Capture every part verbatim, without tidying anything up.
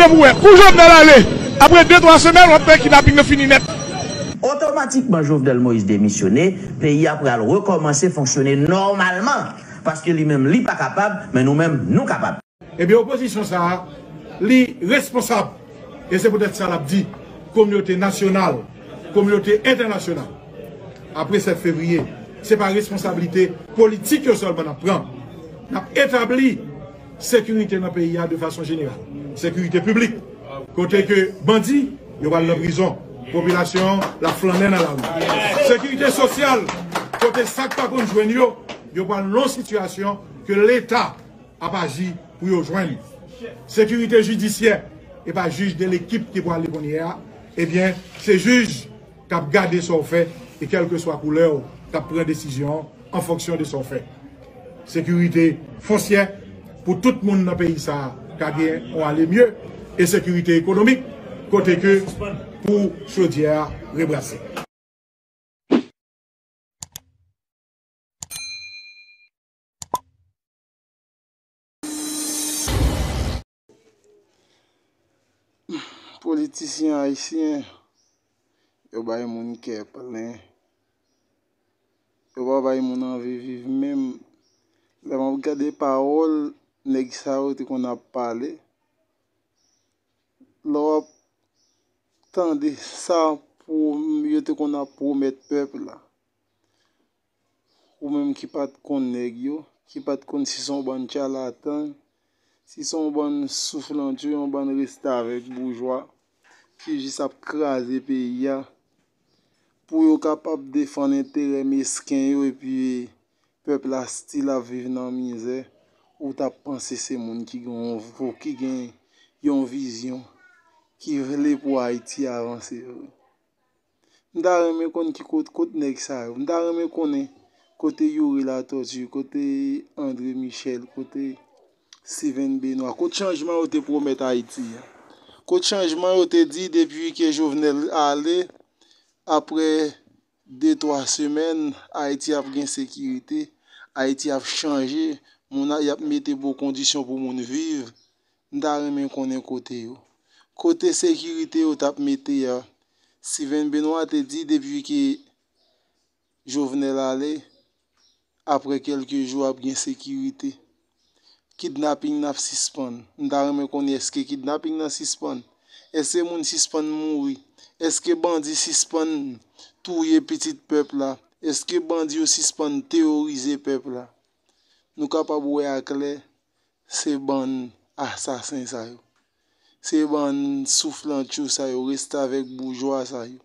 Pou wè, pou Jovenel ale, apre de twa semèn, w ap wè kidnaping nan fini nèt. Otomatikman Jovenel Moïse demisyone, peyi a pral rekòmanse fonksyone nòmalman. Paske li menm li pa kapab, men nou menm nou kapab. Ebyen, opozisyon sa a, li responsab. E se poutèt sa l ap di, kominote nasyonal, kominote entènasyonal, apre sèt fevriye, se pa responsablite politik yo sèlman n ap pran. N ap etabli sekirite nan peyi a de fason jeneral. Sekirite piblik, kote ke bandi, yo pral nan prizon, popilasyon an, l ap flannen nan lari. Sekirite sosyal, kote sa k pa konn jwenn yo, yo pral nan yon sitiyasyon ke Leta ap aji pou yo jwenn. Sekirite jidisyè, e pa jij de lekip ki pwale kounye a, ebyen, se jij k ap gade sa w fè e kèlkeswa koulè w k ap pran desizyon an an fonksyon de sa w fè. Sekirite fonsyè pou tout moun nan peyi sa a ka gen yon ale mye e sekirite ekonomik kote ke pou chodyè a rebrase. Politisyen ayisyen, yo bay moun kè plen. Yo pa bay moun anvi viv menm. Lè m ap gade pawòl nèg sa yo te konn ap pale, lè w ap tande sa pwo- yo te konn ap pwomèt pèp la, ou menm ki pa t konn nèg yo, ki pa t konn si se yon bann chalatan, si se yon bann souflantchou, yon bann restavèk boujwa ki jis ap kraze peyi a, pou yo kapab defann enterè mesken yo epi pèp la still ap viv nan mizè, ou t ap panse se moun ki gen yon vo- ki gen yon vizyon, ki vle pou Ayiti avanse vre. M ta renmen konn ki kot kot nèg sa yo. M ta renmen konnen kote Youri Latortue, kote André Michel, kote Steven Benoît, kot chanjman yo te pwomèt Ayiti a. Kot chanjman yo te di depi ke Jovenel ale, apre de twa semèn, Ayiti ap gen sekirite, Ayiti ap chanje, moun a- y ap mete bon kondisyon pou moun viv. M ta renmen konnen kote yo. Kote sekirite yo t ap mete a? Steven Benoît te di depi ke Jovenel ale, apre kèlke jou ap gen sekirite. Kidnaping nan ap sispann. M ta renmen konnen èske kidnaping nan sispann? Èske moun sispann mouri? Èske bandi sispann touye pitit pèp la? Èske bandi yo sispann teworize pèp la? Nou kapab wè aklè, se bann asasen sa yo. Se bann souflantchou sa yo, restavèk boujwa sa yo,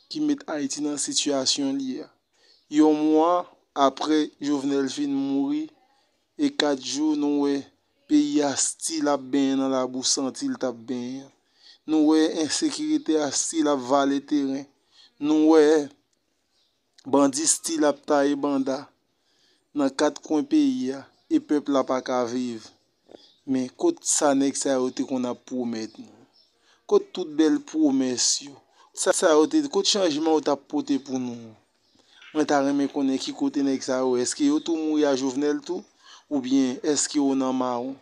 ki met Ayiti nan sitiyasyon li a. Yon mwa apre Jovenel fin mouri, e kat jou nou wè peyi a still ap benyen nan labou santi l t ap benyen an. Nou wè ensekirite a still ap vale teren. Nou wè bandi still ap taye banda nan kat kwen peyi a, e pèp la pa ka viv. Men kot sa nèg sa yo te konn ap pwomèt nou? Kot tout bèl pwomès yo? Sa, sa yo te, kot chanjman yo t ap pote pou nou? Mwen ta renmen konnen ki kote nèg sa yo, èske yo tou mouri a Jovenel tou? Oubyen èske yo nan mawon?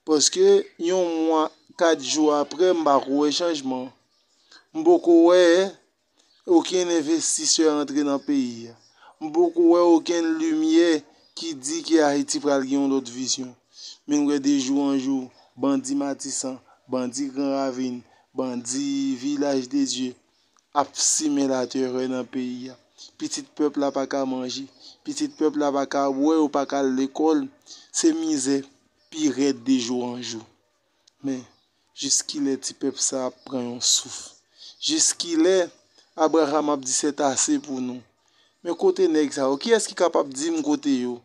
Paske yon mwa, kat jou apre, m pako wè chanjman. M poko wè okenn envestisè antre nan peyi a. M poko wè okenn limyè ki di ke Ayiti pral gen yon lòt vizyon. Men n wè de jou an jou, bandi Matisan, bandi Gran Ravin, bandi Vilaj de Dye ap simen latèrè nan peyi a. Pitit pèp la pa ka manje, pitit pèp la pa ka bwè, yo pa ka al lekòl. Se mizè pi rèd de jou an jou. Men, jiskilè ti pèp sa ap pran yon souf? Jiskilè Abraram ap di sètase pou nou? Men kote nèg sa yo? Kiyès ki kapab di m kote yo?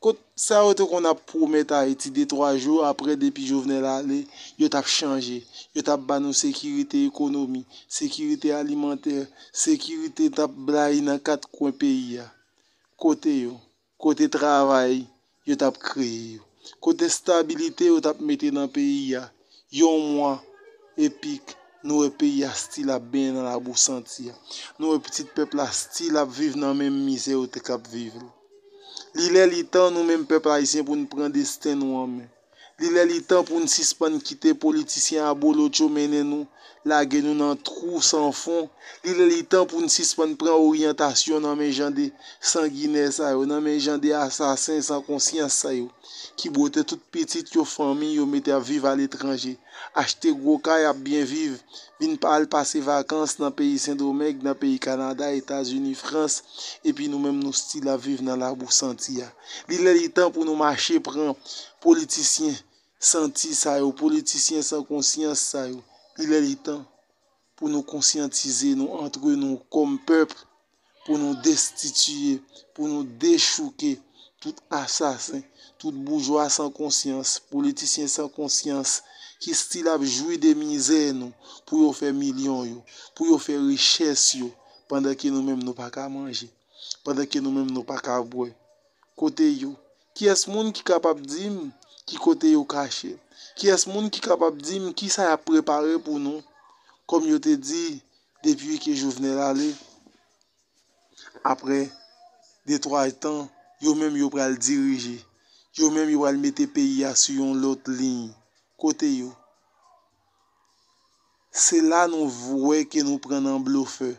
Kot sa yo te konn ap pwomèt Ayiti de twa jou apre depi Jovenel ale, yo t ap chanje, yo t ap ba nou sekirite ekonomi, sekirite alimantè, sekirite t ap blayi nan kat kwen peyi a. Kote yo? Kote travay yo t ap kreye yo? Kote stabilite yo t ap mete nan peyi a? Yon mwa epi nou wè peyi a still ap benyen nan labou santi a. Nou wè pitit pèp la still ap viv nan menm mizè yo te k ap viv la. Li lè li tan nou menm pèp ayisyen pou n pran desten nou an men. Li lè li tan pou n sispann kite politisyen abolotcho mennen nou, lage nou nan twou san fon. Li lè li tan pou n sispann pran oryantasyon nan men jan de sanginè sa yo, nan men jan de asasen san konsyans sa yo, ki bwote tout pitit yo, fanmi yo, mete ap viv aletranje, achte gwo kay, ap byen viv, vin pa al pase vakans nan peyi Sendomeng, nan peyi Kanada, Etazini, Frans, epi nou menm nou still ap viv nan labou santi a. Li lè li tan pou nou mache pran politisyen santi sa yo, politisyen san konsyans sa yo. Li lè li tan pou nou konsyantize nou antre nou kòm pèp, pou nou destitiye, pou nou dechouke tout asasen, tout boujwa san konsyans, politisyen san konsyans, ki still ap jwi de mizè nou, pou yo fè milyon yo, pou yo fè richès yo, pandan ke nou menm nou pa ka manje, pandan ke nou menm nou pa ka bwè. Kote yo? Kiyès moun ki kapab di m ki kote yo kache? Kiyès moun ki kapab di m kisa y ap prepare pou nou? Kòm yo te di, depi ke Jovenel ale, apre de twa tan, yo menm yo pral dirije. Yo menm yo pral mete peyi a sou yon lòt liy. Kote yo? Se la nou wè ke nou pran nan blofè.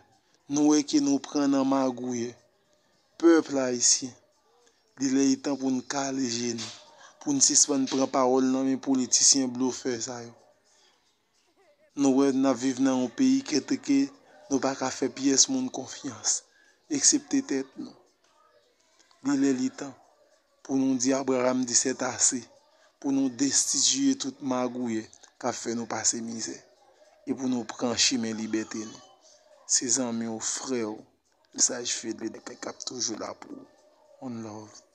Nou wè ke nou pran nan magouyè. Pèp ayisyen, li lè li tan pou n kale je nou, pou n sispann pran pawòl nan men politisyen blofè sa yo. Nou wè n ap viv nan yon peyi kote ke nou pa ka fè pyès moun konfyans, eksepte tèt nou. Li lè li tan pou nou di Abraham di sètase, pou nou destitiye tout magouyè k ap fè nou pase mizè, e pou nou pran chimen libète nou. Se zanmi w, frè w, Mesaj Fedlick k ap toujou la pou ou. One love.